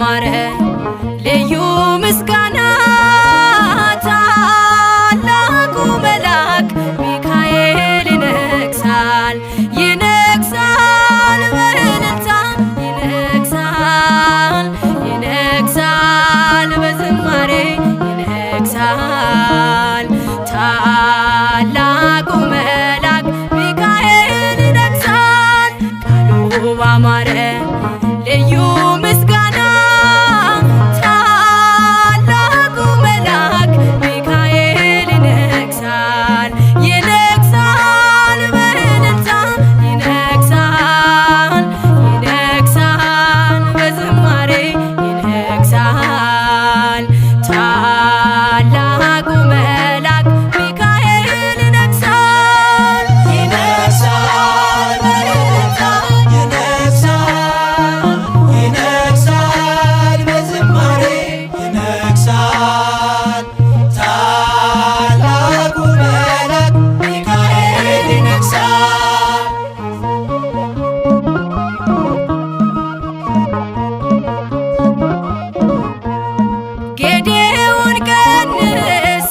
ባማረ ልዩ ምስጋና ታላቁ መልአክ ሚካኤል ይነግሣል፣ ይነግሣል በእልልታ፣ ይነግሣል፣ ይነግሣል በዝማሬ ይነግሣል። ታላቁ መልአክ ሚካኤል ይነግሣል። ቃሉ ባማረ ልዩ ምስጋና ታላቁ መልአክ ሚካኤል ይነግሣል፣ ይነግሣል በእልልታ፣ ይነግሣል፣ ይነግሣል በዝማሬ ይነግሣል። ታላቁ መልአክ ሚካኤል ይነግሣል። ይነግሣል በእልልታ፣ ይነግሣል፣ ይነግሣል በዝማሬ ይነግሣል። ታላቁ መልአክ ሚካኤል ይነግሣል። ጌዴዎን ቀንስ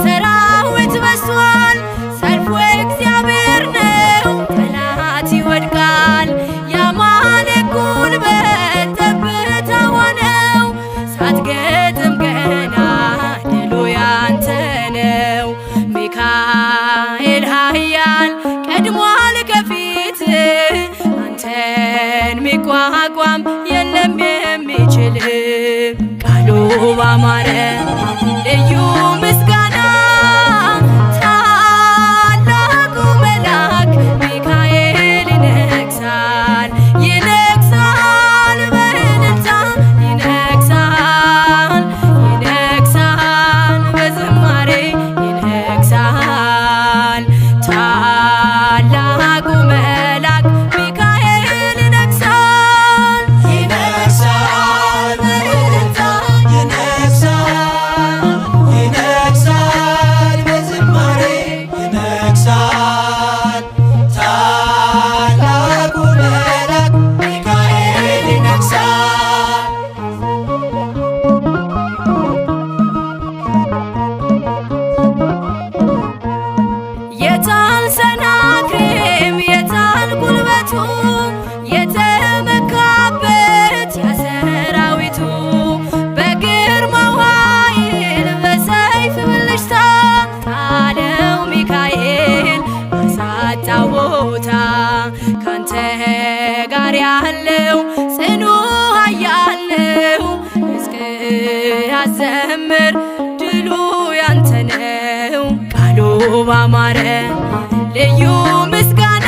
ሰራዊት በዝቷል፣ ሰልፉ የእግዚአብሔር ነው፣ ጠላት ይወድቃል። የአማሌቅ ጉልበት ጠብታ ነው፣ ሳትገጥም ገና ድሉ ያንተ ነው። ሚካኤል ኃያል ቀድሟል ከፊት፣ አንተን ሚቋቋም የለም የሚችል። ቃሉ ባማረ ልዩ ምስጋና ታላቁ መልአክ ሚካኤል ይነግሣል፣ ይነግሣል በእልልታ፣ ይነግሣል፣ ይነግሣል በዝማሬ ይነግሣል። ታላቁ መልአክ ሚካኤል ይነግሣል። ይነግሣል በእልልታ፣ ይነግሣል፣ ይነግሣል በዝማሬ ይነግሣል። ታላቁ መልአክ ሚካኤል ይነግሣል። የታል ሰናክሬም የታል ጉልበቱ የተመካበት ያሰራዊቱ፣ በግርማው ኃይል በሰይፍ ብልጭታ ጣለው ሚካኤል አሳጣው ቦታ። ካንተ ጋር ያለው ጽኑ ኃያል ነው። ሕዝቅያስ ዘምር ድሉ ያንተ ነው። ቃሉ ባማረ ልዩ ምስጋና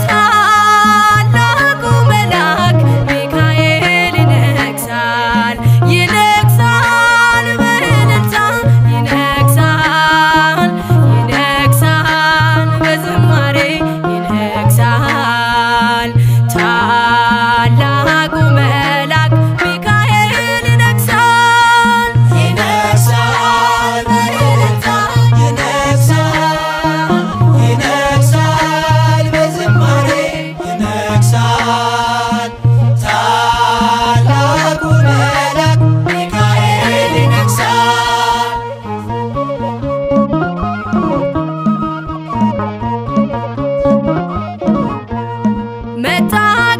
ታላቁ መልአክ ሚካኤል ይነግሣል፣ ይነግሣል በእልልታ፣ ይነግሣል፣ ይነግሣል በዝማሬ ይነግሣል። ታላቁ መልአክ ሚካኤል ይነግሣል። ይነግሣል በእልልታ፣ ይነግሣል፣ ይነግሣል በዝማሬ ይነግሣል። ታላቁ መልአክ ሚካኤል ይነግሣል። መጣ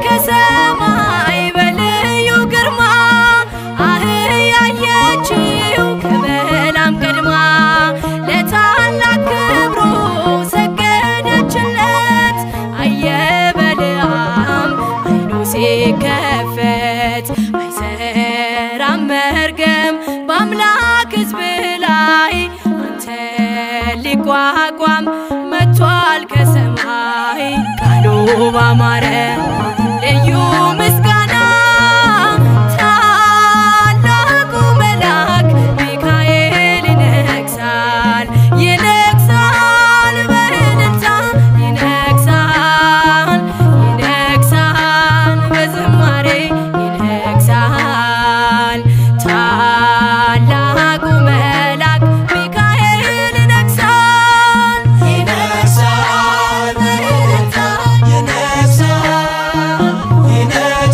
ከሰማይ በልዩ ግርማ፣ አህያ አየችው ከበላም ቀድማ፣ ለታላቅ ክብሩ ሰገደችለት። አየ በለዓም ዓይኑ ሲከፈት፣ አይሰራም መርገም በአምላክ ሕዝብ ላይ፣ አንተ ሊቋቋም መጥቷል ከሰማይ። ቃሉ ባማረ ልዩ ምስጋና ታላቁ መልአክ ሚካኤል ይነግሣል፣ ይነግሣል በእልልታ፣ ይነግሣል፣ ይነግሣል በዝማሬ ይነግሣል። ታላቁ መልአክ ሚካኤል ይነግሣል። ይነግሣል በእልልታ፣ ይነግሣል፣ ይነግሣል።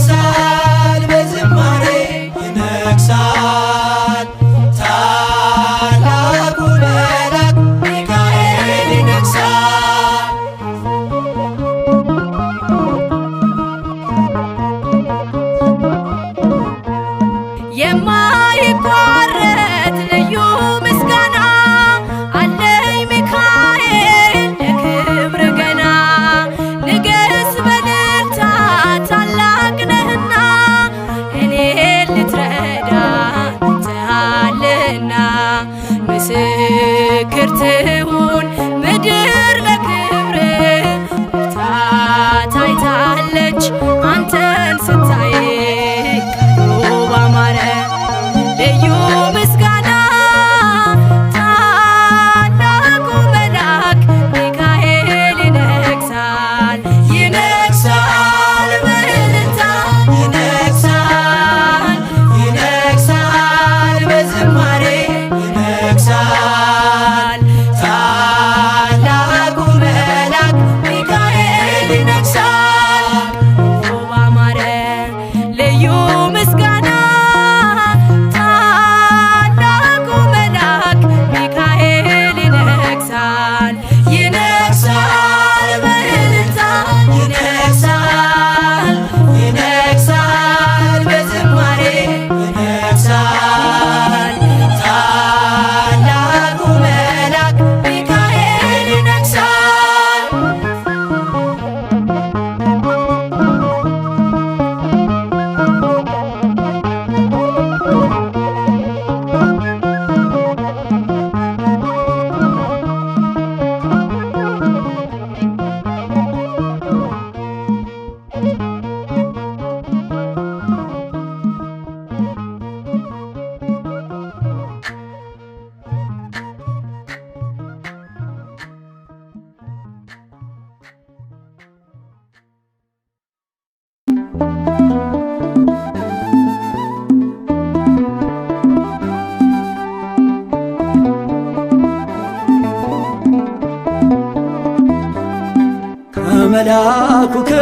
ከመላኩ ክብር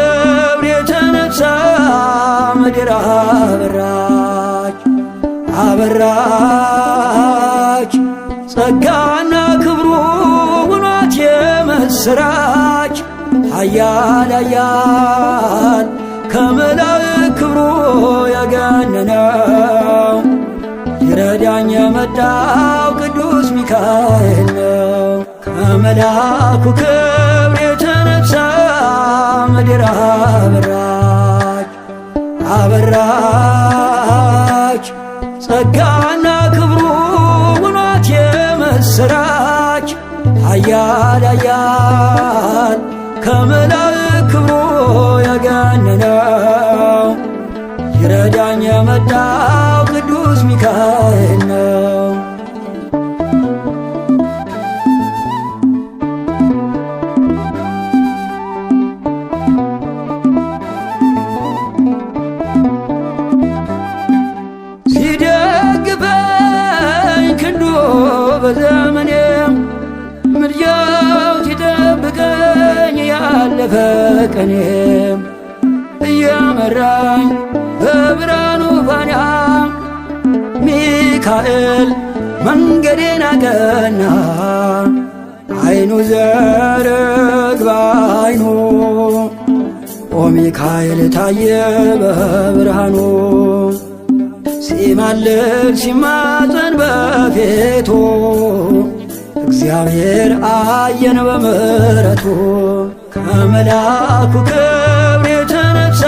የተነሳ ምድር አበራች አበራች። ጸጋና ክብሩ ውኗት የምስራች ኃያል ኃያል ከመላእክት ክብሩ የገነነው ሊረዳኝ የመጣው ቅዱስ ሚካኤል ነው። ከመላኩ ክብር የተነሳ ምድር አበራች አበራች። ጸጋና ክብሩ ውኗት የምስራች ኃያል ኃያል ከመላእክት ክብሩ የገነነው ሊረዳኝ የመጣው ቅዱስ ሚካኤል ነው። ሲደግፈኝ ክንዱ በዘመኔም ምልጃው ሲጠብቀኝ ያለፈ ቀኔም እየመራኝ በብርሃኑ ፋና ሚካኤል መንገዴን አቀና። አይኑ ዘርግብ አይኑ ኦ ሚካኤል ታየ በብርሃኑ ሲማልድ ሲማፀን በፊቱ እግዚአብሔር አየን በምሕረቱ። ከመላኩ ክብር የተነሳ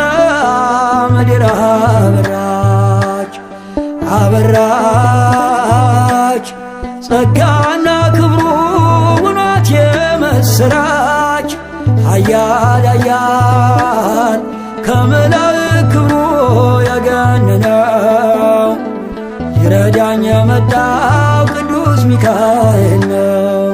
ምድር አበራች አበራች። ጸጋና ክብሩ ውኗት የምስራች ኃያል ኃያል ከመላእክት ክብሩ የገነነው ሊረዳኝ የመጣው ቅዱስ ሚካኤል ነው።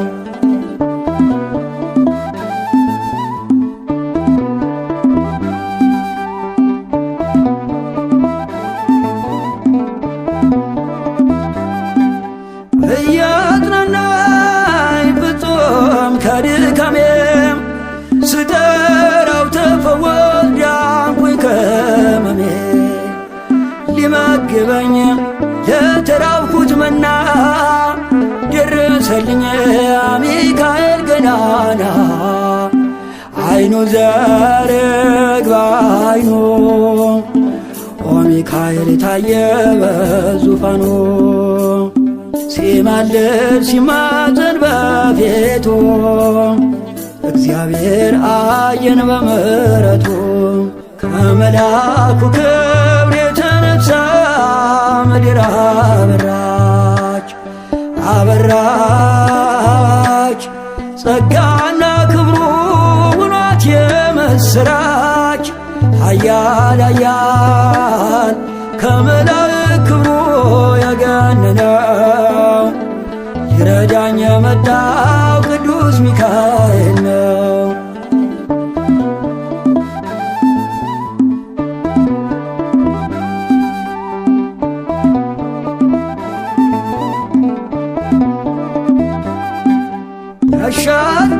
እያጽናናኝ ፍጹም ከድካሜም ስጠራው ተፈወስ ዳንኩኝ ከሕመሜ። ሊመግበኝ ለተራብኩት መና ደረሰልኝ ሚካኤል ገናና። አይኑ ዘርግብ አይኑ ኦ ሚካኤል ታየ በዙፋኑ ሲማልድ ሲማፀን በፊቱ እግዚአብሔር አየን በምሕረቱ። ከመላኩ ክብር የተነሳ ምድር አበራች አበራች። ጸጋና ክብሩ ውኗት የምስራች ኃያል ኃያል ከመላእክት ክብሩ የገነነው ሊረዳኝ የመጣው ቅዱስ ሚካኤል ነው።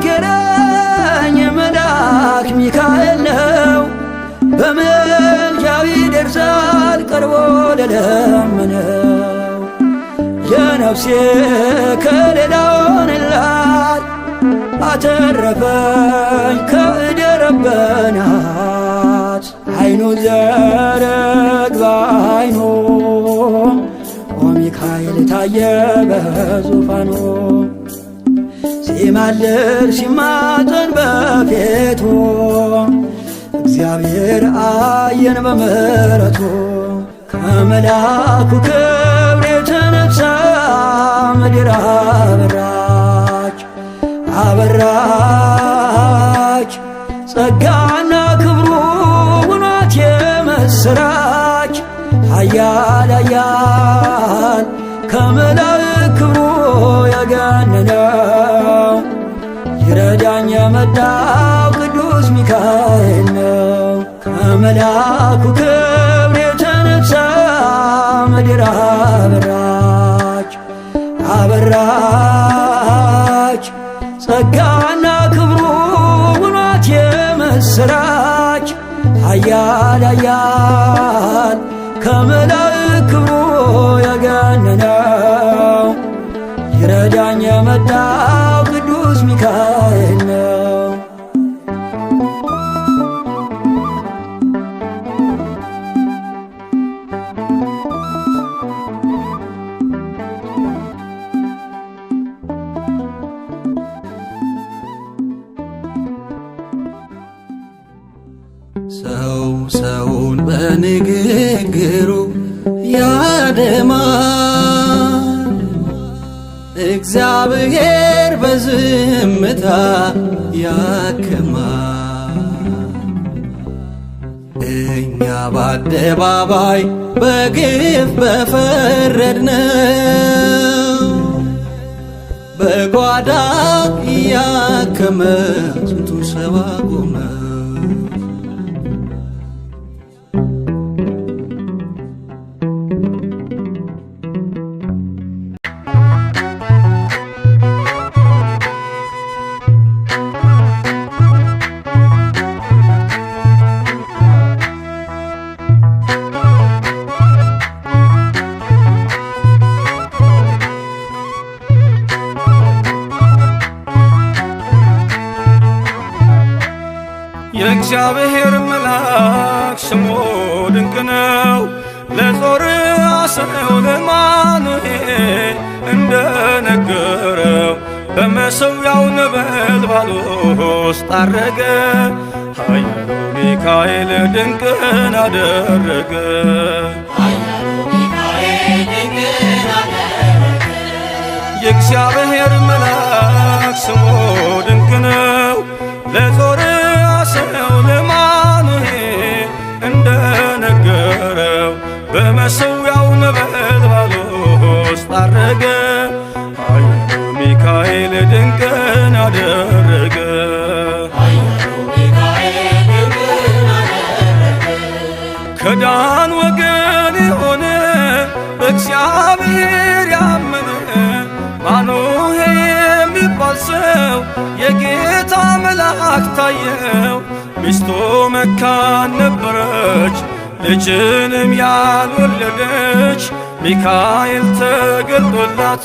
ያሻገረኝ መልአክ ሚካኤል ነው። በምልጃው ይደርሳል ቀርቦ ለለመነው። የነፍሴ ከለላ ሆነላት አተረፈኝ ከእደ ረበናት። አይኑ ዘረግ አይኑ ኦ ሚካኤል ታየ በዙፋኑ ሲማልድ ሲማፀን በፊቱ እግዚአብሔር አየን በምሕረቱ። ከመላኩ ክብር የተነሳ ምድር አበራች አበራች። ጸጋና ክብሩ ውኗት የምስራች ኃያል ኃያል ከመላእክት ክብሩ የገነነው ሊረዳኝ የመጣው ቅዱስ ሚካኤል ነው። ከመላኩ ክብር የተነሳ ምድር አበራች አበራች። ጸጋና ክብሩ ውኗት የምስራች የምስራች ኃያል ኃያል ከመላእክት ክብሩ የገነነው ሊረዳኝ የመጣው ቅዱስ ሚካኤል ነው። ሰው ሰውን በንግግሩ ያደማል፣ እግዚአብሔር በዝምታ ያክማል። እኛ በአደባባይ በግፍ በፈረድነው በጓዳ እያከመ ስንቱን ሰው አቆመ። የእግዚአብሔር መልአክ ስሙ ድንቅ ነው። ለጾር ሰው ለማኑሄል እንደነገረው በመሠዊያው ነበልባል ውስጥ አረገ። ኃያሉ ሚካኤል ድንቅን አደረገ። የእግዚአብሔር መልአክ ስሙ ድንቅ ነው። ለጾር ሰው ለማኑሄል እንደነገረው በመሠዊያው ነበልባል ውስጥ አረገ። ኃያሉ ሚካኤል ድንቅን አደረገ። ከዳን ወገን የሆነ በእግዚአብሔር ያመነ ማኑሄ የሚባል ሰው የጌታ መልአክ ታየው። ሚስቱ መካን ነበረች፣ ልጅንም ያልወለደች። ሚካኤል ተገልጦላት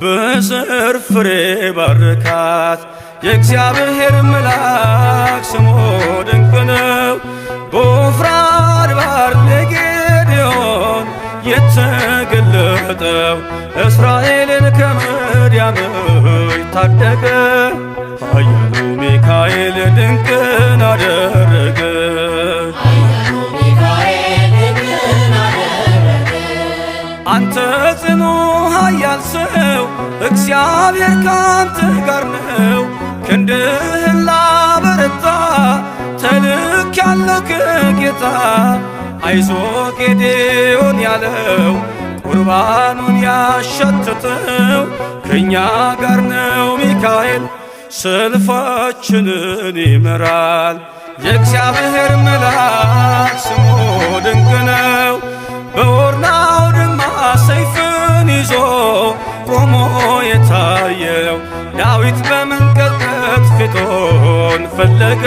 በዘር ፍሬ ባረካት። የእግዚአብሔር መልአክ ስሙ ድንቅ ነው። በወፍራድ ባሕር ለጌዴዎን የተገለጠው እስራኤልን ከምድያም እጅ ታደገ። ኃያሉ ሚካኤል ድንቅን አደረገ። አንተ ጽኑ ኃያል ሰው እግዚአብሔር ካንተ ጋር ነው። ክንድህን ላበረታ ተልኬያለሁ ከጌታ። አይዞ ጌዴዎን ያለው ቁርባኑን ያሸተተው ከእኛ ጋር ነው ሚካኤል ሰልፋችንን ይመራል። የእግዚአብሔር መልአክ ስሙ ድንቅ ነው። በኦርና አውድማ ሰይፍን ይዞ ቆሞ የታየው ዳዊት በመንቀጥቀጥ ፊቱን ፈለገ።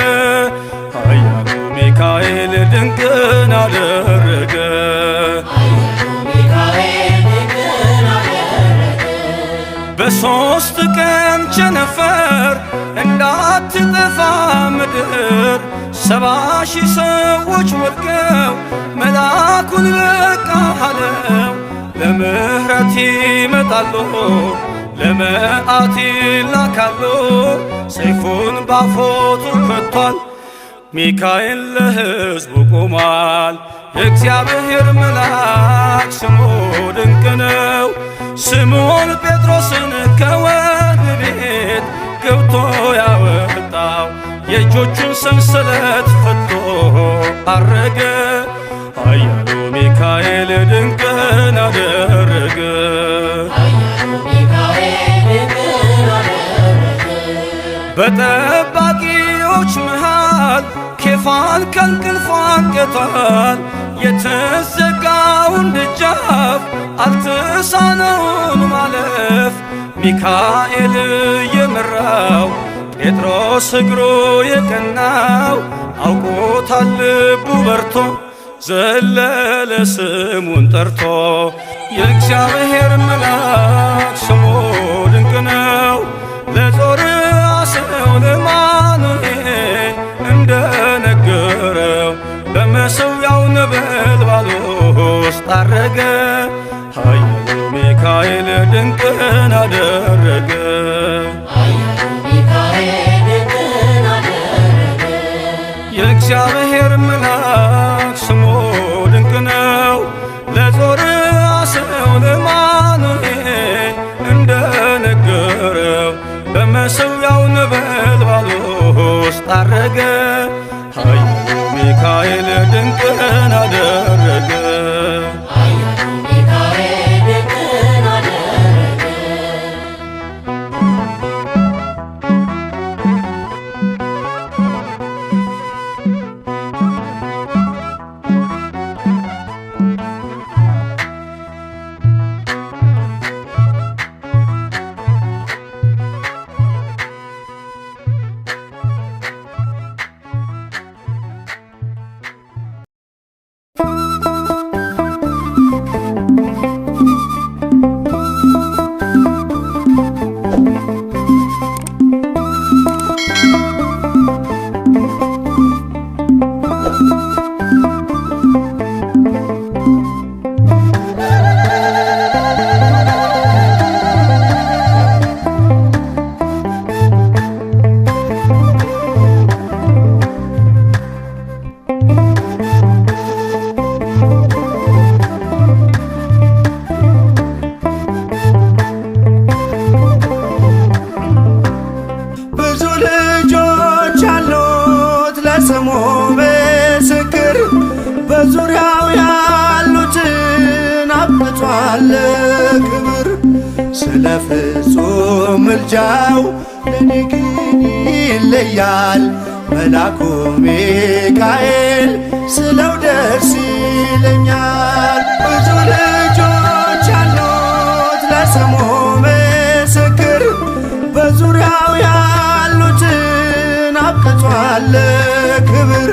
ኃያሉ ሚካኤል ድንቅን አደረገ። በሦስት ቀን ቸነፈር እንዳትጠፋ ምድር 70,000 ሰዎች ወድቀው መልአኩን በቃ አለው። ለምህረት ይመጣሉ ለመዓት ይላካሉ። ሰይፉን ባፎቱ ከቷል ሚካኤል ለሕዝቡ ቆሟል። የእግዚአብሔር መልአክ ስሙ ድንቅ ነው። ስምዖን ጴጥሮስን ከወህኒ ቤት ገብቶ ያወጣው የእጆቹን ሰንሰለት ፈቶ አረገ። ኃያሉ ሚካኤል ድንቅን አደረገ። በጠባቂዎች መሃል ኬፋን ከእንቅልፉ አንቅቷል። የተዘጋውን ደጃፍ አልተሳነውም ማለፍ ሚካኤል የመራው ጴጥሮስ እግሩ የቀናው አውቆታል ልቡ በርቶ ዘለለ ስሙን ጠርቶ። የእግዚአብሔር መልአክ ስሙ ድንቅ ነው። ለጾር ሰው ለማኑኤል እንደነገረው በመሠዊያው ነበልባል ውስጥ አረገ። ኃያሉ ሚካኤል ድንቅን አደረገ። የእግዚአብሔር መልአክ ስሙ ድንቅ ነው። ለጾር ሰው ለማኑኤል እንደነገረው በመሠዊያው ነበልባል ውስጥ አረገ። ኃያሉ ሚካኤል ድንቅን አደረገ። ብዙ ልጆች አሉት ለስሙ ምስክር፣ በዙሪያው ያሉትን አብቅቷል ክብር። ስለ ፍጹም ምልጃው ለኔ ግን ይለያል መላኩ ሚካኤል ስለው ደስ ይለኛል። ብዙ ልጆች አሉት ለስሙ ምስክር፣ በዙሪያው ያሉትን አብቅቷል ክብር።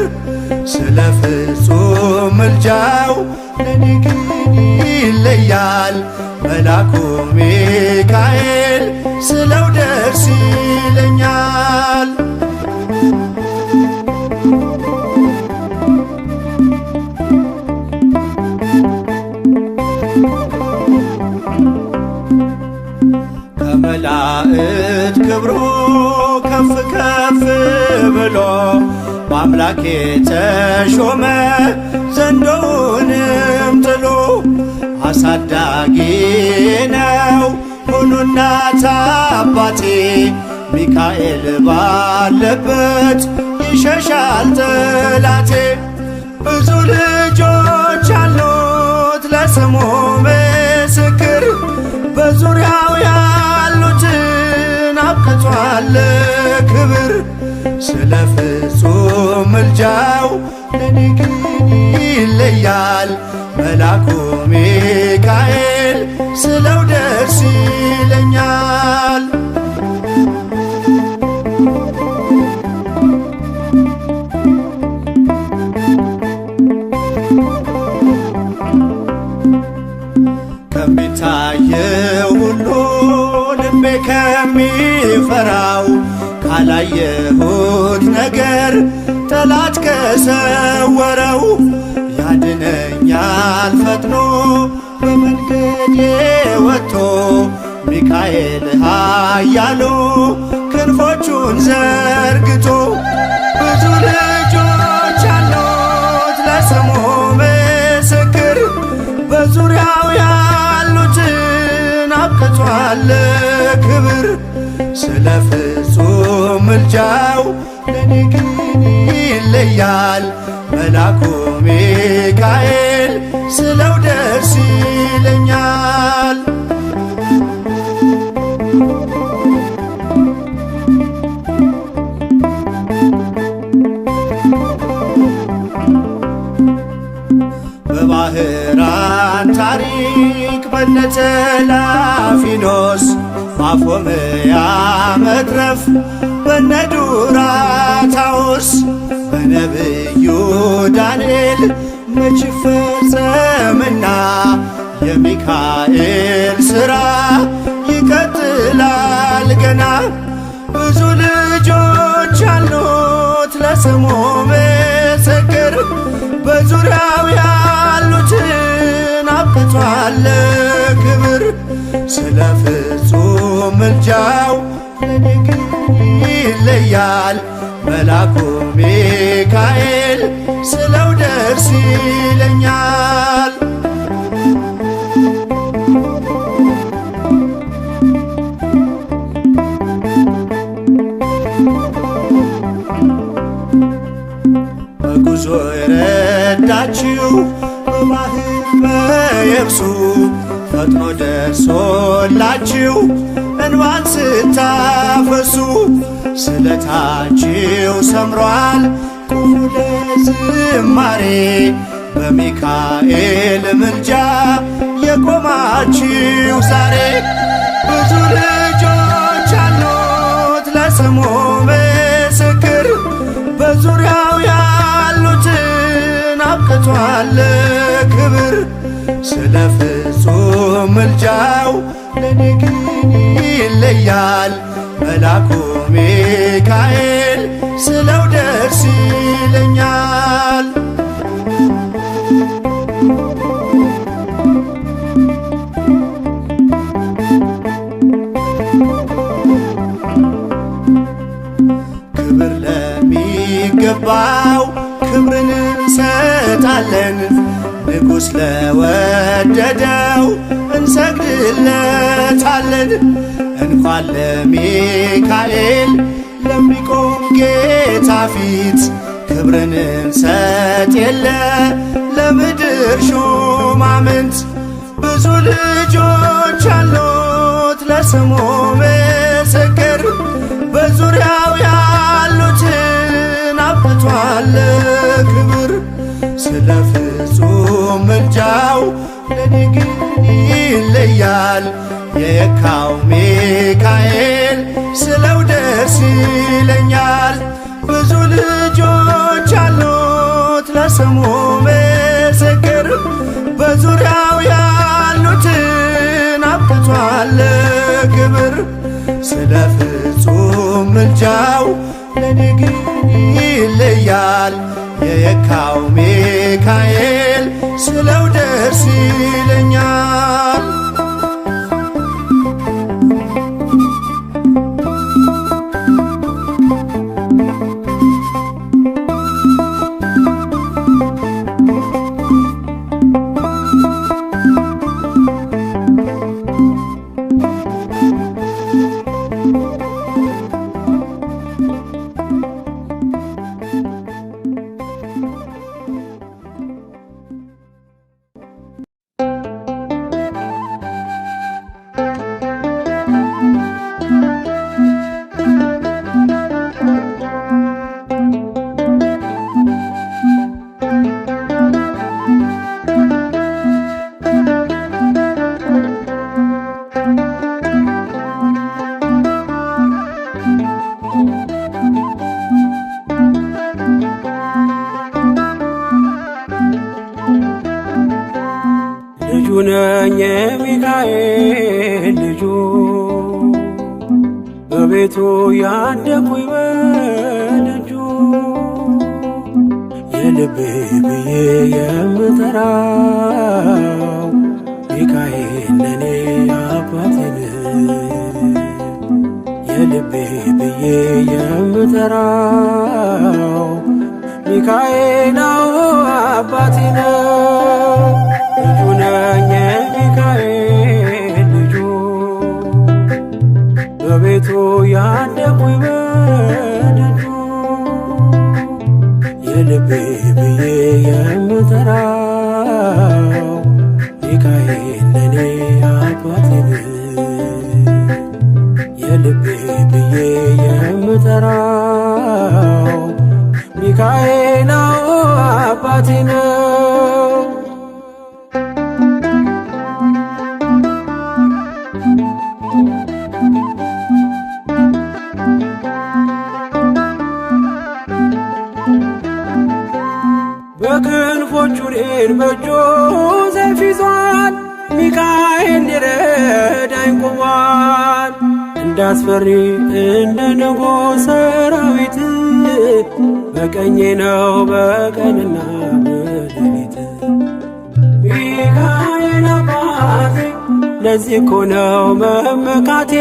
ስለ ፍጹም ምልጃው ለኔ ግን ይለያል መላኩ ሚካኤል ስለው ደስ ይለኛል። ከመላእክት ክብሩ ከፍ ከፍ ብሎ በአምላክ የተሾመ ዘንዶውንም ጥሎ አሳዳጊ ነው ሆኖ እናት አባቴ፣ ሚካኤል ባለበት ይሸሻል ጠላቴ። ብዙ ልጆች አሉት ለስሙ ምስክር፣ በዙሪያው ያሉትን አብቅቷል ክብር። ስለ ፍጹም ምልጃው ለኔ ግን ይለያል መላኩ ሚካኤል ስለው ደስ ይለኛል። ከሚታየው ሁሉ ልቤ ከሚፈራው ካላየሁት ነገር ጠላት ከሰወረው ያድነኛል ፈጥኖ በመንገዴ ወጥቶ ሚካኤል ኃያሉ ክንፎቹን ዘርግቶ። ብዙ ልጆች አሉት ለስሙ ምስክር፣ በዙሪያው ያሉትን አብቅቷል ክብር። ስለ ፍጹም ምልጃው ለኔ ግን ይለያል መላኩ ሚካኤል ስለው ደስ ይለኛል። በባህራን ታሪክ በነተላፊኖስ ማፎምያ መትረፍ በነዱራታውስ በነብዩ ዳንኤል መች ፈጸምና የሚካኤል ሥራ ይቀጥላል ገና። ብዙ ልጆች አሉት ለስሙ ምስክር፣ በዙሪያው ያሉትን አብቅቷል ክብር። ስለ ፍጹም ምልጃው ለኔ ግን ይለያል መላኩ ሚካኤል ስለው ደርስ ይለኛል። በጉዞ የረዳችው በባህር በየብሱ ፈጥኖ ደርሶላችሁ እንባን ስታፈሱ፣ ስለታችሁ ሰምሯል ቁሙ ለዝማሬ በሚካኤል ምልጃ የቆማችሁ ዛሬ። ብዙ ልጆች አሉት ለስሙ ምስክር፣ በዙሪያው ያሉትን አብቅቷል ክብር። ስለ ፍጹም ምልጃው ለኔ ግን ይለያል መላኩ ሚካኤል ስለው ደርስ ይለኛል። ክብር ለሚገባው ክብርን እንሰጣለን፣ ንጉሥ ለወደደው እንሰግድለታለን። እንኳን ለሚካኤል ለሚቆም ጌታ ፊት ክብርን እንሰጥ የለ ለምድር ሹማምንት። ብዙ ልጆች አሉት ለስሙ ምስክር፣ በዙሪያው ያሉትን አብቅቷል ክብር። ስለ ፍጹም ምልጃው ለኔ ግን ይለያል የየካው ሚካኤል ስለው ደስ ይለኛል። ብዙ ልጆች አሉት ለስሙ ምስክር፣ በዙሪያው ያሉትን አብቅቷል ክብር። ስለ ፍጹም ምልጃው ለኔ ግን ይለያል የየካው ሚካኤል ስለው ደርስ ይለኛል። ልጁ ነኝ የሚካኤል ልጁ፣ በቤቱ ያደኩኝ በደጁ፣ የልቤ ብዬ የምጠራው ሚካኤል ለኔ አባቴ ነው። የልቤ ብዬ የምጠራው ሚካኤል አዎ አባቴ ነው። ልጁ ነኝ የሚካኤል ልጁ፣ በቤቱ ያደኩኝ በደጁ፣ የልቤ ብዬ የምጠራው ሚካኤል ለኔ አባቴ ነው። የልቤ ብዬ የምጠራው ሚካኤል አዎ አባቴ ነው። በክንፎቹ እኔን በእጁ ሰይፍ ይዟል። ሚካኤል ሊረዳኝ ቆሟል። እንዳስፈሪ እንደ ንጉሥ ሰራዊት በቀኜ ነው በቀንና በሌሊት። ሚካኤል አባቴ ለዚህ እኮ ነው መመካቴ።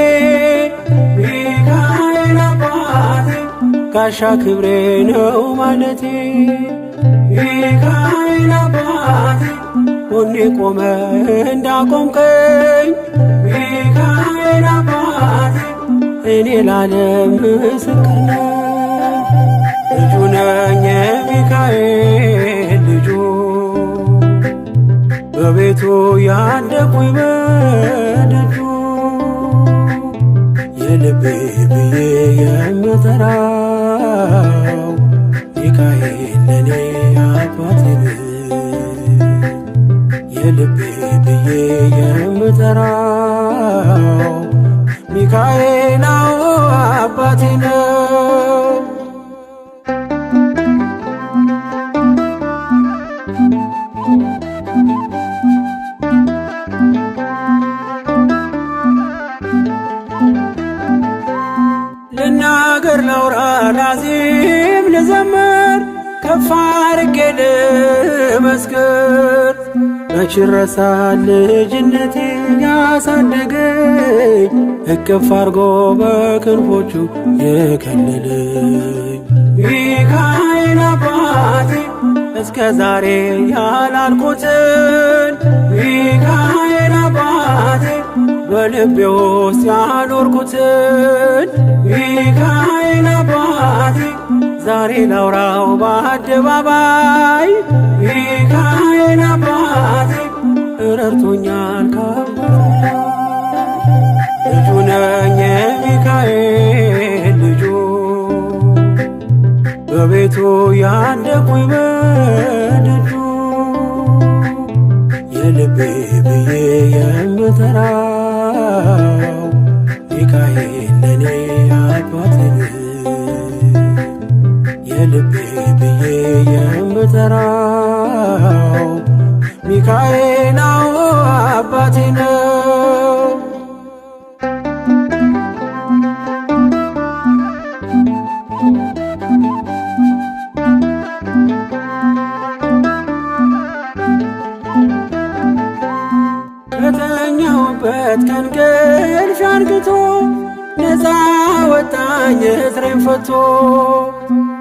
ሚካኤል አባቴ ጋሻ ክብሬ ነው ማለቴ። ሚካኤል አባቴ ጎኔ ቆመ እንዳቆምከኝ ሚካኤል አባቴ እኔ ላለም ምስክር ነኝ። ልጁ ነኝ የሚካኤል ልጁ በቤቱ ያደኩኝ በደጁ የልቤ ብዬ የምጠራው ሚካኤል ለኔ አባቴ ነው። የልቤ ብዬ የምጠራው ሚካኤል አዎ አባቴ ነው። ልናገር ላውራ ላዚም ልዘምር ከፍ አድርጌ ልመስክር መች ይረሳል ልጅነቴ ያሳደገኝ እቅፍ አድርጎ በክንፎቹ የከለለኝ ሚካኤል አባቴ እስከ ዛሬ ያላልኩትን ሚካኤል አባቴ በልቤ ውስጥ ያኖርኩትን ሚካኤል አባቴ ዛሬ ላውራው በአደባባይ ሚካኤል አባቴ ረድቶኛል ካባቴ። ልጁ ነኝ የሚካኤል ልጁ በቤቱ ያደኩኝ በደጁ የልቤ ብዬ የምጠራው ሚካኤል ለኔ አባቴ ነው። የልቤ ብዬ የምጠራው ሚካኤል አዎ አባቴ ነው። ከተኛሁበት ከእንቅልፍ አንቅቶ ነፃ ወጣኝ እስሬን ፈቶ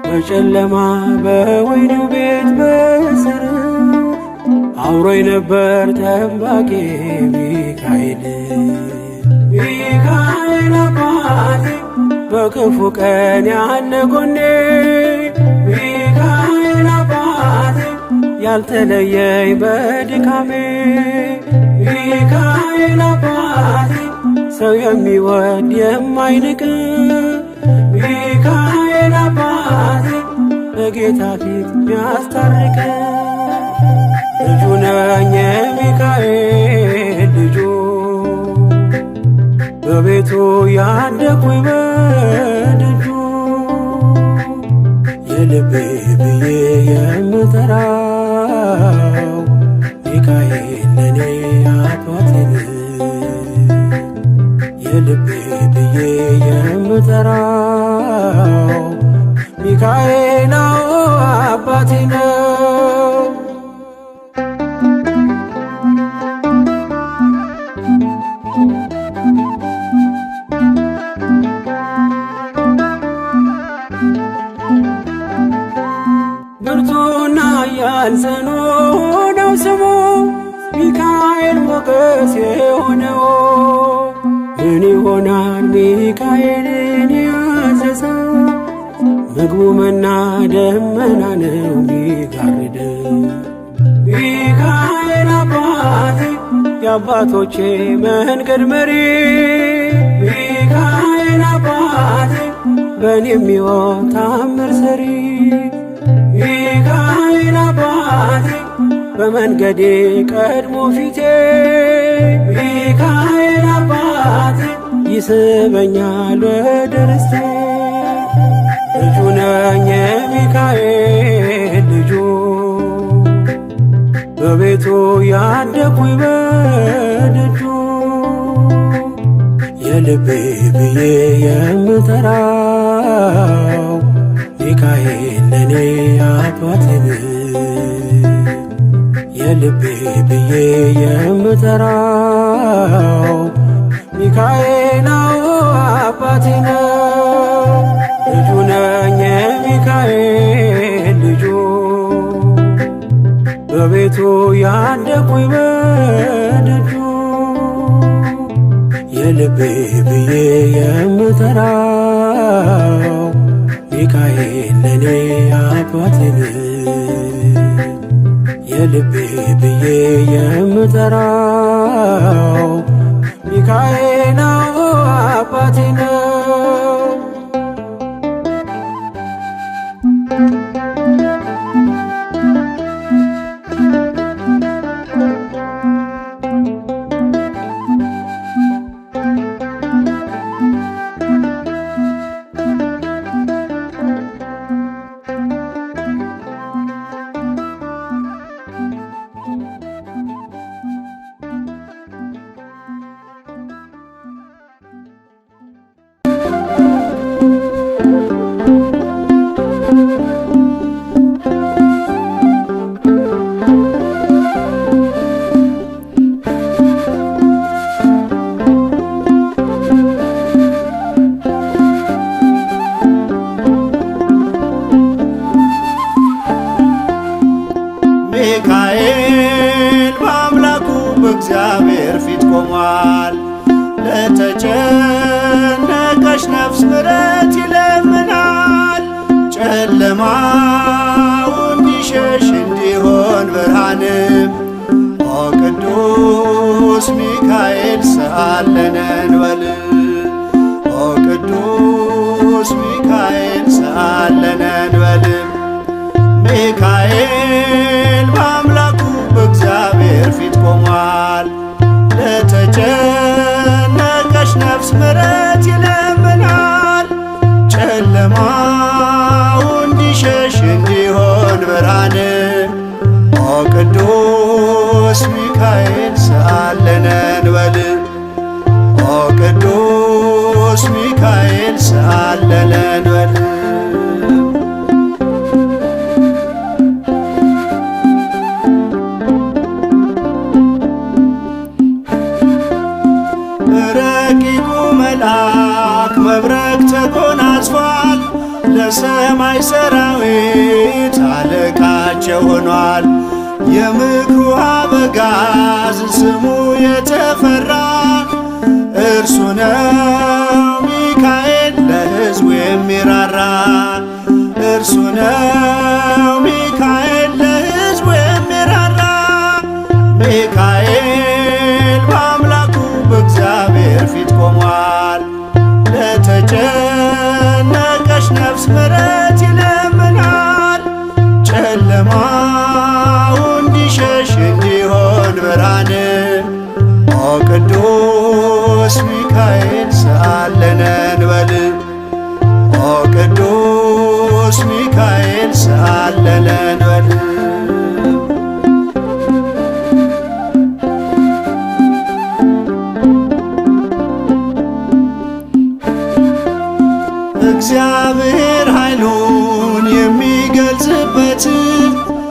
በጨለማ በወህኒው ቤት በእስር አብሮኝ ነበር ጠባቂ ሚካኤል። ሚካኤል አባቴ በክፉ ቀን ያለ ጎኔ ሚካኤል አባቴ ያልተለየኝ በድካሜ ሚካኤል አባቴ ሰው የሚወድ የማይንቅ ሚካኤል አባቴ በጌታ ፊት ሚያስታርቅ ልጁ ነኝ የሚካኤል ልጁ በቤቱ ያደኩኝ በደጁ የልቤ ብዬ የምጠራው ሚካኤል ለኔ አባቴ ነው። የልቤ ብዬ የምጠራው ሚካኤል አዎ አባቴ ነው። ብርቱና ኃያል ጽኑ ነው ስሙ ሚካኤል ሞገስ የሆነው ምን ይሆናል ሚካኤልን ያዘዘ ምግቡ መና ደመና ነው ሚጋርድ ሚካኤል አባቴ የአባቶቼ መንገድ መሪ ሚካኤል አባቴ በእኔ የሚሆን ታምር ሰሪ ሚካኤል አባቴ በመንገዴ ቀድሞ ፊቴ ሚካኤል አባቴ ይስበኛል ወደ ርስቴ ልጁ ነኝ የሚካኤል ልጁ በቤቱ ያደኩኝ በደጁ የልቤ ብዬ የምጠራው ሚካኤል ለኔ አባቴ ነው። የልቤ ብዬ የምጠራው ሚካኤል አዎ አባቴ ነው። ልጁ ነኝ የሚካኤል ልጁ በቤቱ ያደኩኝ በደጁ የልቤ ብዬ የምጠራው ሚካኤል ለኔ አባቴ ነው። የልቤ ብዬ የምጠራው ሚካኤል አዎ አባቴ ነው። ሚካኤል በአምላኩ በእግዚአብሔር ፊት ቆሟል። ለተጨነቀች ነፍስ ምሕረት ይለምናል። ጨለማው እንዲሸሽ እንዲሆን ብርሃንም ኦ ቅዱስ ሚካኤል ሰአለነ እንበል። ኦ ቅዱስ ሚካኤል ሰአለነ እንበል። ሚካኤል በአምላኩ በእግዚአብሔር ፊት ቆሟል። ለተጨነቀች ነፍስ ምሕረት ይለምናል። ጨለማው እንዲሸሽ እንዲሆን ብርሃን ኦ ቅዱስ ሚካኤል ሰአለነ እንበል። ኦ ቅዱስ ሚካኤል ሰአለነ እንበል። ረቂቁ መልአክ መብረቅ ተጎናጽፏል። ለሰማይ ሰራዊት አለቃቸው ሆኗል። የምክሩ አበጋዝ ስሙ የተፈራ እርሱ ነው ሚካኤል ለሕዝቡ የሚራራ እርሱ ነው ሚካኤል ለሕዝቡ የሚራራ። ሚካኤል በአምላኩ በእግዚአብሔር ፊት ቆሟል። ለተጨነቀች ነፍስ ምሕረት ይለምናል። ጨለማው እንዲሸሽ እንዲሆን ብርሃን ኦ ቅዱስ ሚካኤል ሰአለነ እንበል። ኦ ቅዱስ ሚካኤል ሰአለነ እንበል። እግዚአብሔር ኃይሉን የሚገልጽበት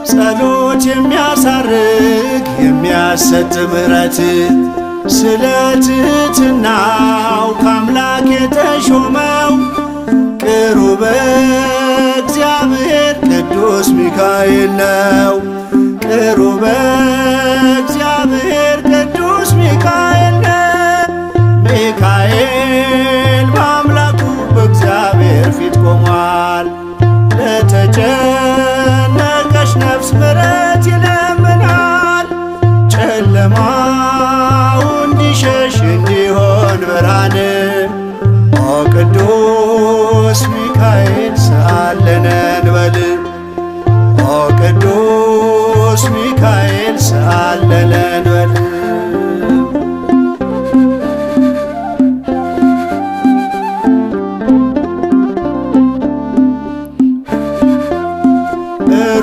ጸሎት የሚያሳርግ የሚያሰጥ ምሕረት ስለ ትሕትናው ከአምላክ የተሾመው ቅሩበ እግዚአብሔር ቅዱስ ሚካኤል ነው። ቅሩበ እግዚአብሔር ቅዱስ ሚካኤል ነው። ሚካኤል በአምላኩ በእግዚአብሔር ፊት ቆሟል። ለተጨነቀች ነፍስ ምሕረት ይለምናል። ጨለማው እንዲሸሽ እንዲሆን ብርሃን ኦ ቅዱስ ሚካኤል ሰአለነ እንበል። ኦ ቅዱስ ሚካኤል ሰአለነ እንበል።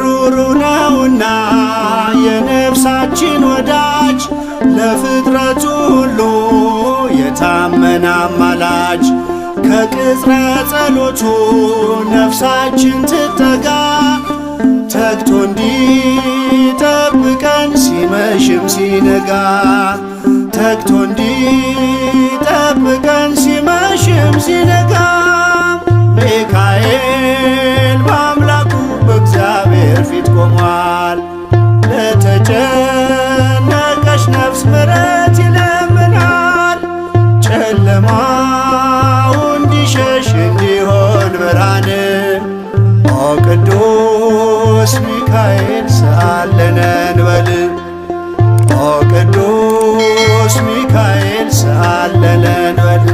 ሩሩ ነውና የነፍስ የሁላችን ወዳጅ፣ ለፍጥረቱ ሁሉ የታመነ አማላጅ። ከቅጽረ ጸሎቱ ነፍሳችን ትጠጋ፣ ተግቶ እንዲጠብቀን ሲመሽም ሲነጋ፣ ተግቶ እንዲጠብቀን ሲመሽም ሲነጋ። ሚካኤል በአምላኩ በእግዚአብሔር ፊት ቆሟል። ለተጨነቀች ነፍስ ምሕረት ይለምናል። ጨለማው እንዲሸሽ እንዲሆን ብርሃን፣ ኦ ቅዱስ ሚካኤል ሰአለነ እንበል። ኦ ቅዱስ ሚካኤል ሰአለነ እንበል።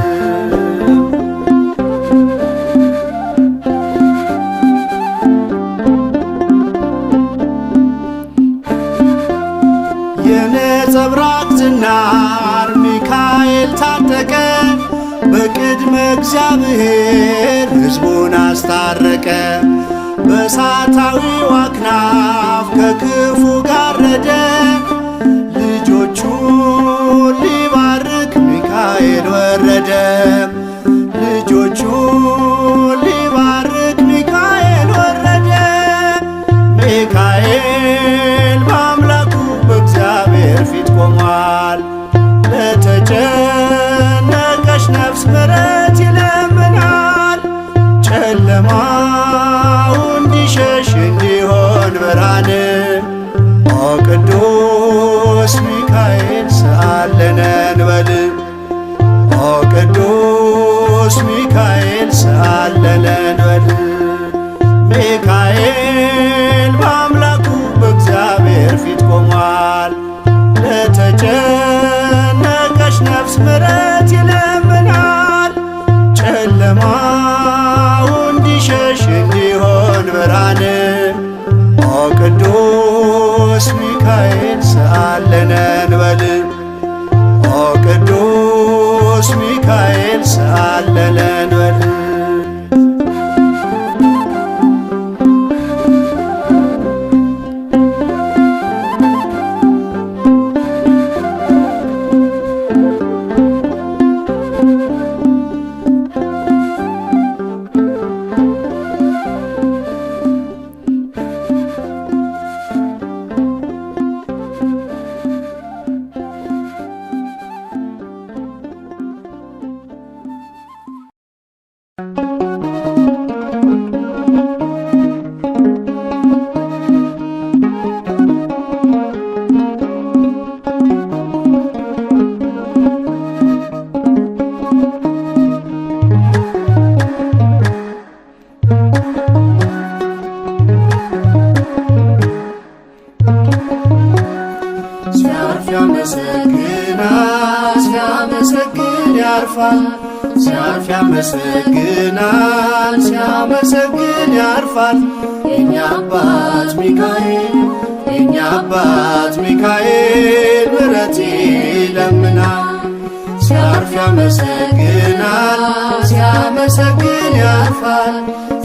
የነጸብራቅ ዝናር ሚካኤል ታጠቀ፣ በቅድመ እግዚአብሔር ሕዝቡን አስታረቀ። በእሳታዊው አክናፍ ከክፉ ጋረደ፣ ልጆቹን ሊባርክ ሚካኤል ወረደ። ልጆቹን ሊባርክ ሚካኤል ወረደ። ሚካኤል በአምላኩ በእግዚአብሔር ፊት ቆሟል። ለተጨነቀች ነፍስ ምሕረት ይለምናል። ጨለማው እንዲሸሽ እንዲሆን ብርሃን፣ ኦ ቅዱስ ሚካኤል ሰአለነ እንበል። ኦ ቅዱስ ሚካኤል ሰአለነ እንበል። ሚካኤል በአምላኩ በእግዚአብሔር ፊት ቆሟል። ለተጨነቀች ነፍስ ምሕረት ይለምናል። ጨለማው እንዲሸሽ እንዲሆን ብርሃን፣ ኦ ቅዱስ ሚካኤል ሰአለነ እንበል። ኦ ቅዱስ ሚካኤል ሰአለነ እንበል። ሲያርፍ ያመሰግናል፣ ሲያመሰግን ያርፋል። ሲያርፍ ያመሰግናል፣ ሲያመሰግን ያርፋል። የኛ አባት ሚካኤል፣ የኛ አባት ሚካኤል ምሕረት ይለምናል። ሲያርፍ ያመሰግናል፣ ሲያመሰግን ያርፋል።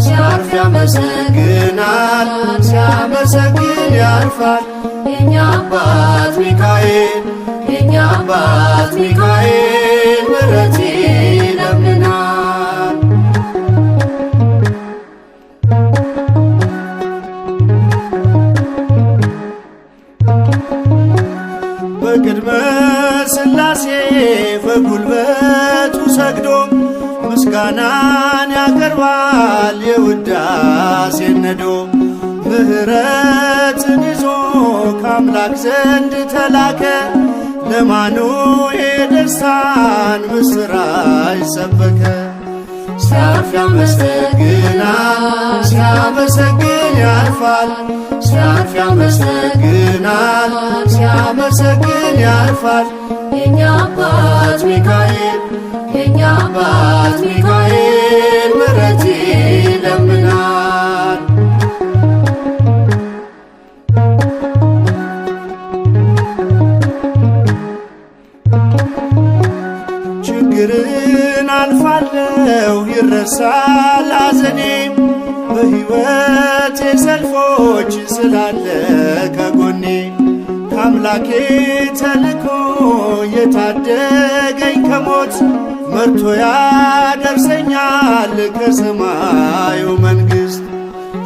ሲያርፍ ያመሰግናል፣ ሲያመሰግን ያርፋል። የኛ አባት ሚካኤል፣ የኛ አባት ሚካኤል ምሕረት ይለምናል። በቅድመ ሥላሴ በጉልበቱ ሰግዶ ምስጋናን ያቀርባል የውዳሴን ነዶ። ምሕረትን ይዞ ከአምላክ ዘንድ ተላከ፣ ለማኑኤል ደስታን ምስራች ሰበከ። ሲያርፍ ያመሰግናል፣ ሲያመሰግን ያርፋል። ሲያርፍ ያመሰግናል፣ ሲያመሰግን ያርፋል። የኛ አባት ሚካኤል፣ የኛ አባት ሚካኤል ምሕረት ይለምናል። ችግርን አልፋለው ይረሳል ሐዘኔ፣ በሕይወቴ ሰልፎች ስላለ ከጎኔ። ከአምላኬ ከአምላኬ ተልኮ የታደገኝ ከሞት መርቶ ያደርሰኛል ከሰማዩ መንግሥት።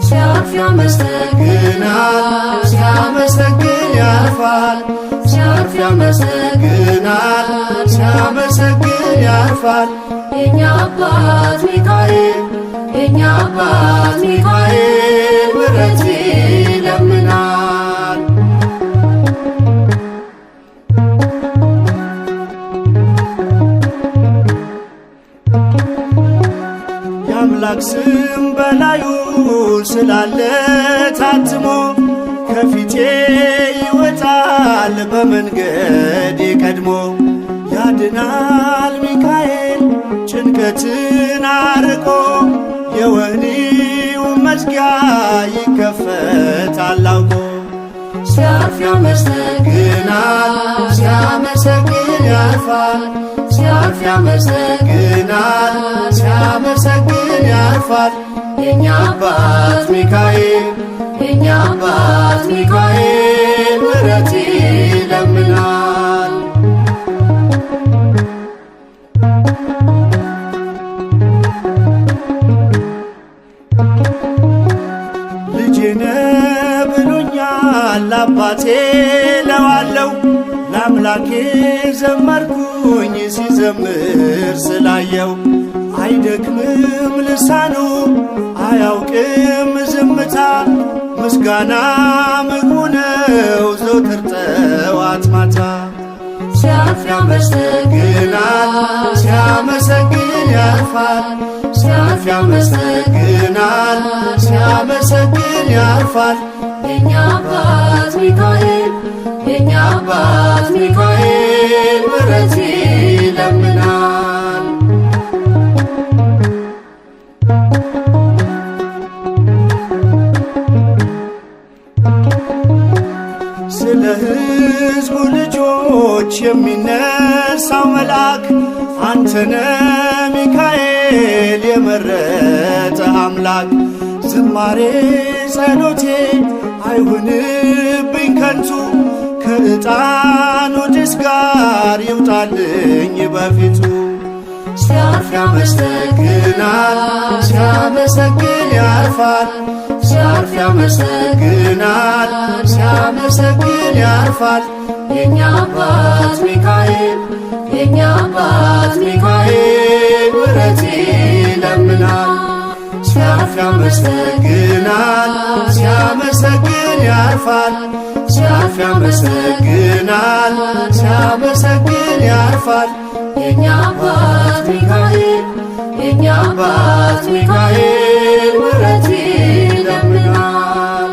ሲያርፍ ያመሰግናል፣ ሲያመሰግን ያርፋል፣ ሲያርፍ ያመሰግናል፣ ሲያመሰግን ያርፋል። የኛ አባት ሚካኤል፣ የኛ አባት ሚካኤል ምሕረት ይለምናል። የአምላክ ስም በላዩ ስላለ ታትሞ ከፊቴ ይወጣል በመንገድ ቀድሞ። ያድናል ሚካኤል ጭንቀትን አርቆ፣ የወህኒው መዝጊያ ይከፈታል አውቆ። ሲያርፍ ያመሰግናል፣ ሲያመሰግን ያርፋል፣ ሲያርፍ ያመሰግናል፣ ሲያመሰግን ያርፋል። የኛ አባት ሚካኤል፣ የኛ አባት ሚካኤል ምሕረት ይለምናል። ልጄነ ብሎኛል አባቴ ለዋለው፣ ለአምላኬ ዘመርኩኝ ሲዘምር ስላየው። አይደክምም ልሳኑ አያውቅም ዝምታ፣ ምስጋና ምግቡ ነው ዘወትር ጠዋት ማታ። ሲያርፍ ያመሰግናል፣ ሲያመሰግን ያርፋል፣ ሲያርፍ ያመሰግናል፣ ሲያመሰግን ያርፋል። የኛ አባት ሚካኤል፣ የኛ አባት ሚካኤል ምሕረት ይለምናል። ስለ ሕዝቡ ልጆች የሚነሳው መልአክ አንተነ ሚካኤል የመረጠ አምላክ። ዝማሬ ጸሎቴ አይሁንብኝ ከንቱ፣ ከዕጣኑ ጭስ ጋር ይውጣልኝ በፊቱ። ሲያርፍ ያመሰግናል፣ ሲያመሰግን ያርፋል፣ ሲያርፍ ያመሰግናል፣ ሲያመሰግን ያርፋል። የኛ አባት ሚካኤል፣ የኛ አባት ሚካኤል ምሕረት ይለምናል። ሲያርፍ ያመሰግናል፣ ሲያመሰግን ያርፋል፣ ሲያርፍ ያመሰግናል፣ ሲያመሰግን ያርፋል። የኛ አባት ሚካኤል፣ የኛ አባት ሚካኤል ምሕረት ይለምናል።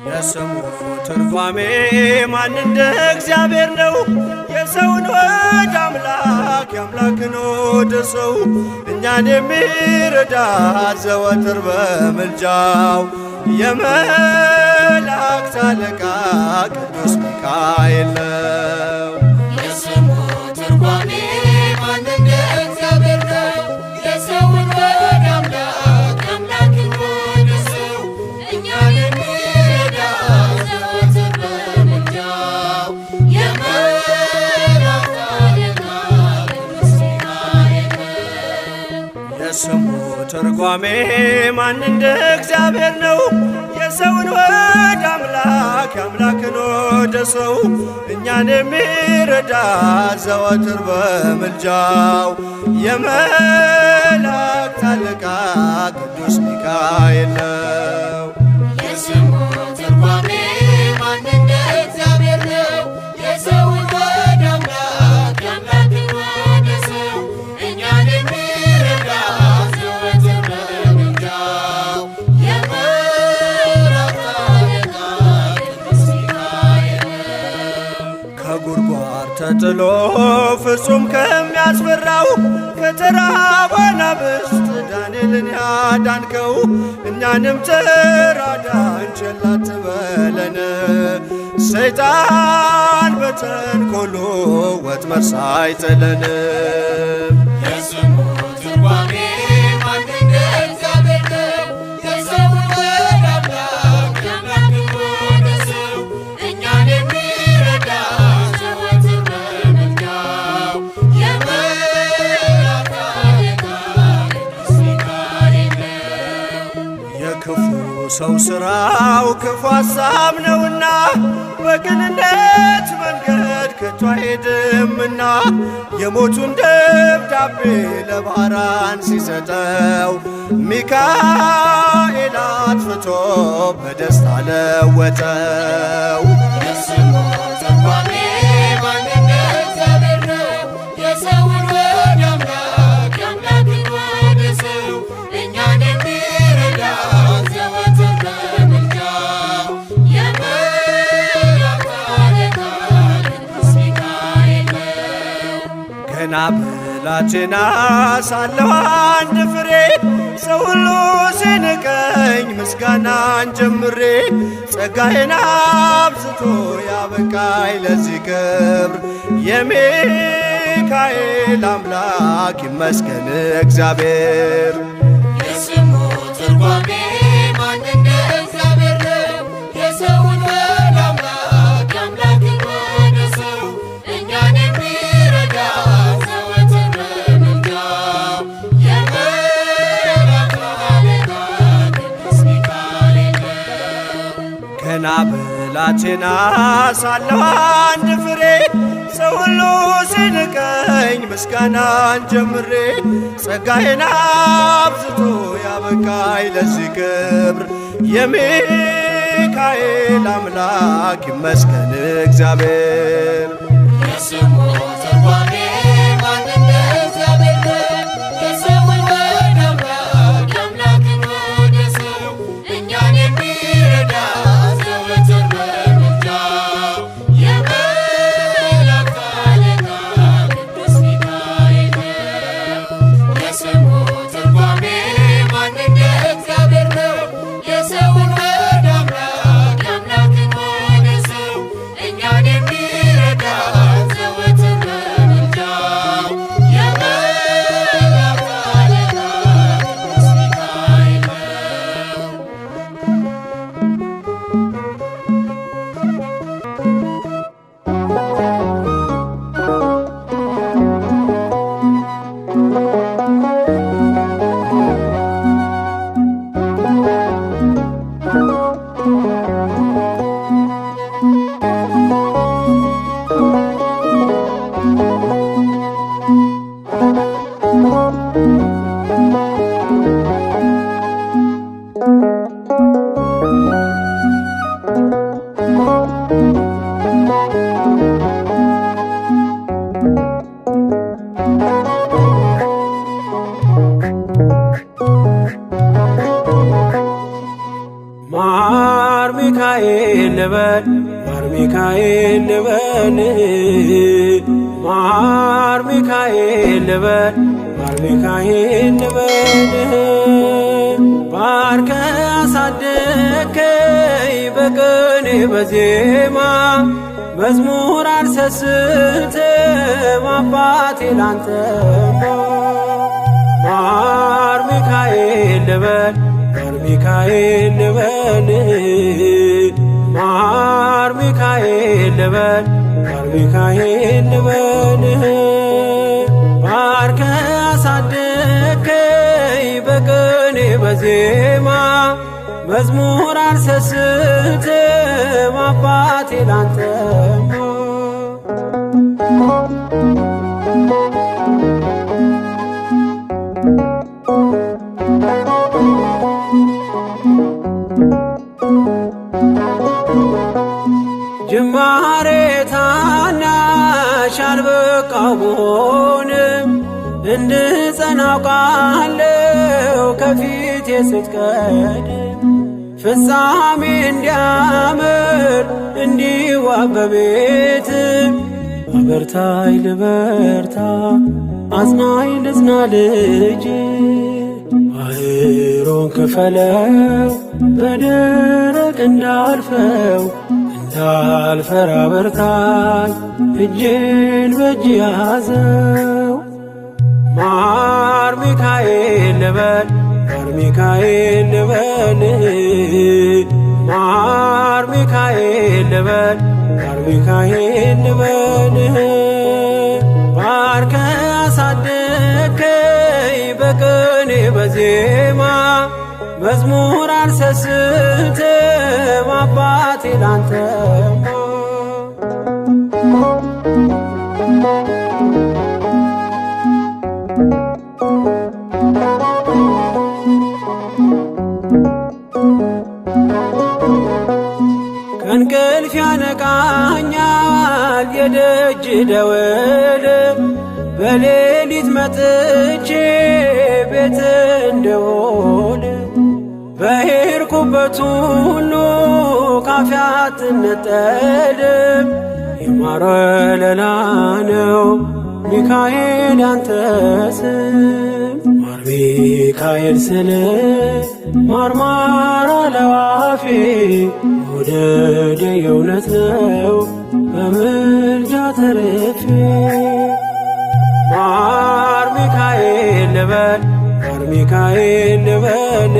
የስሙ ትርጓሜ ማን እንደ እግዚአብሔር ነው? የሰውን ወደ አምላክ የአምላክን ወደ ሰው፣ እኛን የሚረዳ ዘወትር በምልጃው የመላእክት አለቃ ቅዱስ ሚካኤል ነው። የስሙ ትርጓሜ ማን እንደ እግዚአብሔር ነው? የሰውን ወደ አምላክ አምላክን ወደ ሰው፣ እኛን የሚረዳ ዘወትር በምልጃው የመላእክት አለቃ ቅዱስ ሚካኤል ነው። የስሙ ትርጓሜ ማን እንደ እግዚአብሔር ነው? የሰውን ወደ አምላክ የአምላክን ወደ ሰው፣ እኛን የሚረዳ ዘወትር በምልጃው የመላእክት አለቃ ቅዱስ ሚካኤል ነው። የስሙ ትርጓሜ ማን እንደ እግዚአብሔር ነው? የሰውን ወደ አምላክ አምላክን ወደ ሰው፣ እኛን የሚረዳ ዘወትር በምልጃው የመላእክት አለቃ ቅዱስ ተጥሎ ፍጹም ከሚያስፈራው ከተራቡ አናብስት ዳንኤልን ያዳንከው እኛንም ተራዳን ቸል አትበለን። ሰይጣን በተንኮሉ ወጥመድ ሳይጥለን የስሙ ትርጓሜ ማን እንደ እግዚአብሔር ነው? የሰውን ወደ አምላክ የአምላክን ወደ ሰው እኛን የሚረዳ ዘወትር በምልጃው የመላእክት አለቃ ቅዱስ ሚካኤል ነው። የክፉ ሰው ሥራው ክፉ ሐሳብ ነውና በቅንነት መንገድ ከቶ አይሄድምና የሞቱን ደብዳቤ ለባራን ሲሰጠው ሚካኤል አጥፍቶ በደስታ ለወጠው። የስሙ ትርጓሜ ማን እንደ እግዚአብሔር ነው? የሰውን ወደ አምላክ የአምላክን ወደ ሰው እኛን የሚረዳ ዘወትር በምልጃው የመላእክት አለቃ ቅዱስ ሚካኤል ነው። ገና ብላቴና ሳለሁ አንድ ፍሬ ሰው ሁሉ ሲንቀኝ ምስጋናን ጀምሬ ጸጋዬን አብዝቶ ያበቃኝ ለዚህ ክብር የሚካኤል አምላክ ይመስገን እግዚአብሔር። የስሙ ትርጓሜ ማን እንደ እግዚአብሔር ነው? የሰውን ወደ አምላክ የአምላክን ወደ ሰው እኛን የሚረዳ ዘወትር በምልጃው የመላእክት አለቃ ቅዱስ ሚካኤል ነው። ገና ብላቴና ሳለሁ አንድ ፍሬ ሰው ሁሉ ሲንቀኝ ምስጋናን ጀምሬ ጸጋዬን አብዝቶ ያበቃኝ ለዚህ ክብር የሚካኤል አምላክ ይመስገን እግዚአብሔር። የስሙ ትርጓሜ ማን እንደ እግዚአብሔር ነው? የሰውን ወደ አምላክ የአምላክን ወደ ሰው እኛን የሚረዳ ዘወትር በምልጃው የመላእክት አለቃ ቅዱስ ሚካኤል ነው። የስሙ ትርጓሜ ማን እንደ እግዚአብሔር ነው? የሰውን ወደ አምላክ የአምላክን ወደ ሰው እኛን የሚረዳ ዘወትር በምልጃው የመላእክት አለቃ ቅዱስ ሚካኤል ነው። ማር ሚካኤል ልበል ማር ሚካኤል ልበል ማር ሚካኤል ልበል ማር ሚካኤል ልበል ባርከ አሳደከይ በቅኔ በዜማ መዝሙር አልሰስትም አባቴ ላንተማ ማር ሚካኤል ልበል ማር ሚካኤል ልበል ማር ሚካኤል ልበል ማር ሚካኤል ልበል ባርከ አሳደከይ በቅኔ በዜማ መዝሙር አልሰስትም አባቴ ላንተማ ጅማሬ ታናሽ አልበቃው ብሆንም እንድጸና አውቃለሁ ከፊቴ ስትቀድም ፍጻሜ እንዲያምር እንዲዋብ በቤት አበርታይ ልበርታ አጽናኝ ልጽና ልጅ ባህሩን ክፈለው በደረቅ እንዳልፈው እንዳልፈራ በርታኝ እጄን በእጅ ያዘው። ማር ሚካኤል ልበል ማር ሚካኤል ልበል ማር ሚካኤል ልበል ማር ሚካኤል ልበል ባርከ አሳደግከኝ በቅኔ በዜማ መዝሙር አልሰስትም አባቴ ላንተማ። ከእንቅልፍ ያነቃኛል የደጅ ደወል በሌሊት መጥቼ ቤት እንደውል በሄድኩበት ሁሉ ካፌ አትነጠልም። የማር ወለላ ነው ሚካኤል ያንተ ስም። ማር ሚካኤል ስል ማርማር አለዋፌ መውደድ የእውነት ነው በምልጃ ተርፌ። ማር ሚካኤል ልበል ማር ሚካኤል ልበል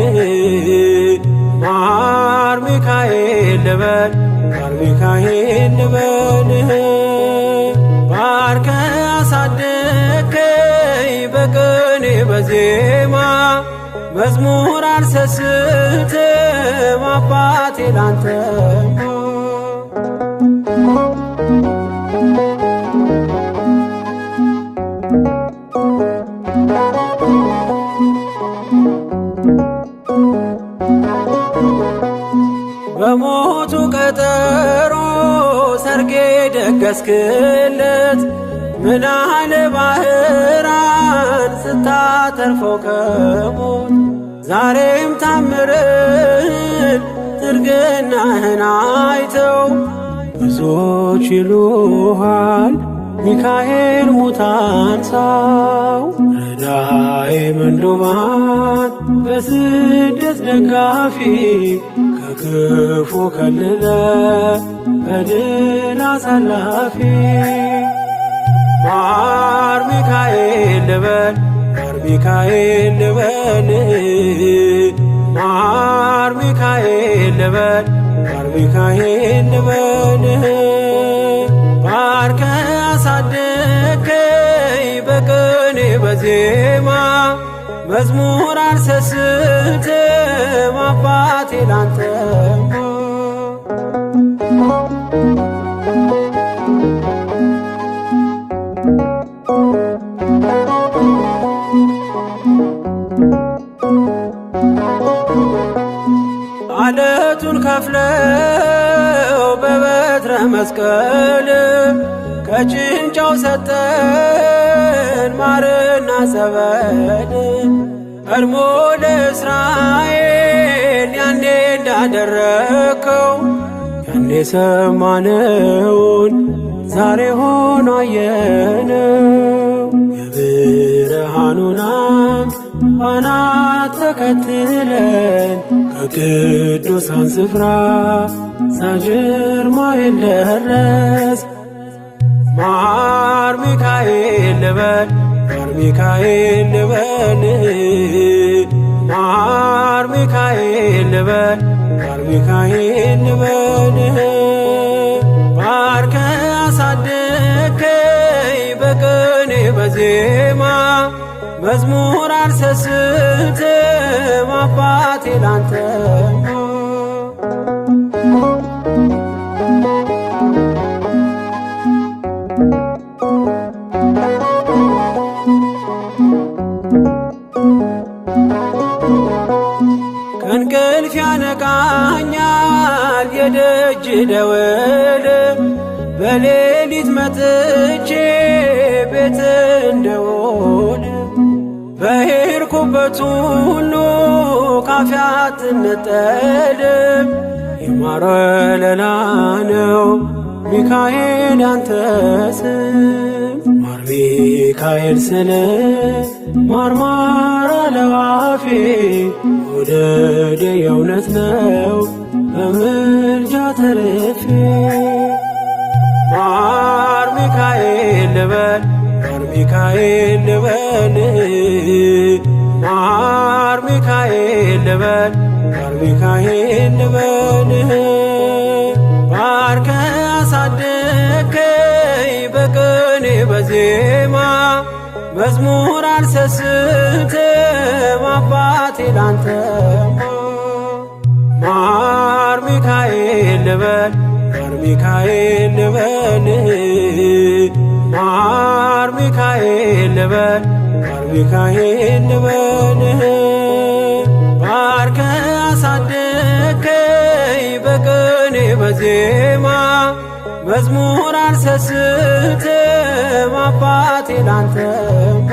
ማር ሚካኤል ልበል ማር ሚካኤል ልበል ባርከ አሳደግከኝ በቅኔ በዜማ መዝሙር አልሰስትም አባቴ ላንተማ። በሞቱ ቀጠሮ ሰርጌ ደገስክለት ምናለ ባህራን ስታተርፈው ከሞት ዛሬም ታምርን ጥርግናህን አይተው ብዙዎች ይሉሃል ሚካኤል ሙታን ሳው። ረዳኤ ምንዱባን በስደት ደጋፊ ከክፉ ከልለ በድል አሳላፊ። ማር ሚካኤል ልበል ማር ሚካኤል ልበል ማር ሚካኤል ልበል ማር ሚካኤል ልበል ባርከ አሳደግከኝ በቅኔ በዜማ መዝሙር አልሰስትም አባቴ ላንተማ። አለቱን ከፍለው በበትረ መስቀል ከጭንጫው ሰጠን ማርና ጸበል ቀድሞ ለእስራኤል ያኔ እንዳደረግከው ያኔ ሰማነውን ዛሬ ሆኖ አየነው። የብርሃኑን አምድ ፋና ተከትለን ከቅዱሳን ስፍራ ሳጅርማኤል ደረስ። ማር ሚካኤል ልበል ማር ሚካኤል ልበል ማር ሚካኤል ልበል ማር ሚካኤል ልበል ባርከ አሳደግከኝ በቅኔ በዜማ መዝሙር አልሰስትም አባቴ ላንተማ። ከእንቅልፍ ያነቃኛል የደጅ ደወል በሌሊት መጥቼ ቤት እንደውል በሄድኩበት ሁሉ ካፌ አትነጠልም። የማር ወለላ ነው ሚካኤል ያንተ ስም። ማር ሚካኤል ስል ማርማር አለዋፌ መውደድ የእውነት ነው በምልጃ ተርፌ። ማር ሚካኤል ልበል ማር ሚካኤል ልበል ማር ሚካኤል ልበል ማር ሚካኤል ልበል። ባርከ አሳደግከኝ በቅኔ በዜማ መዝሙር አልሰስትም አባቴ ላንተማ። ማር ሚካኤል ልበል ማር ሚካኤል ልበል ማር ሚካኤል ልበል ማር ሚካኤል ልበል። ባርከ አሳደግከኝ በቅኔ በዜማ መዝሙር አልሰስትም አባቴ ላንተማ።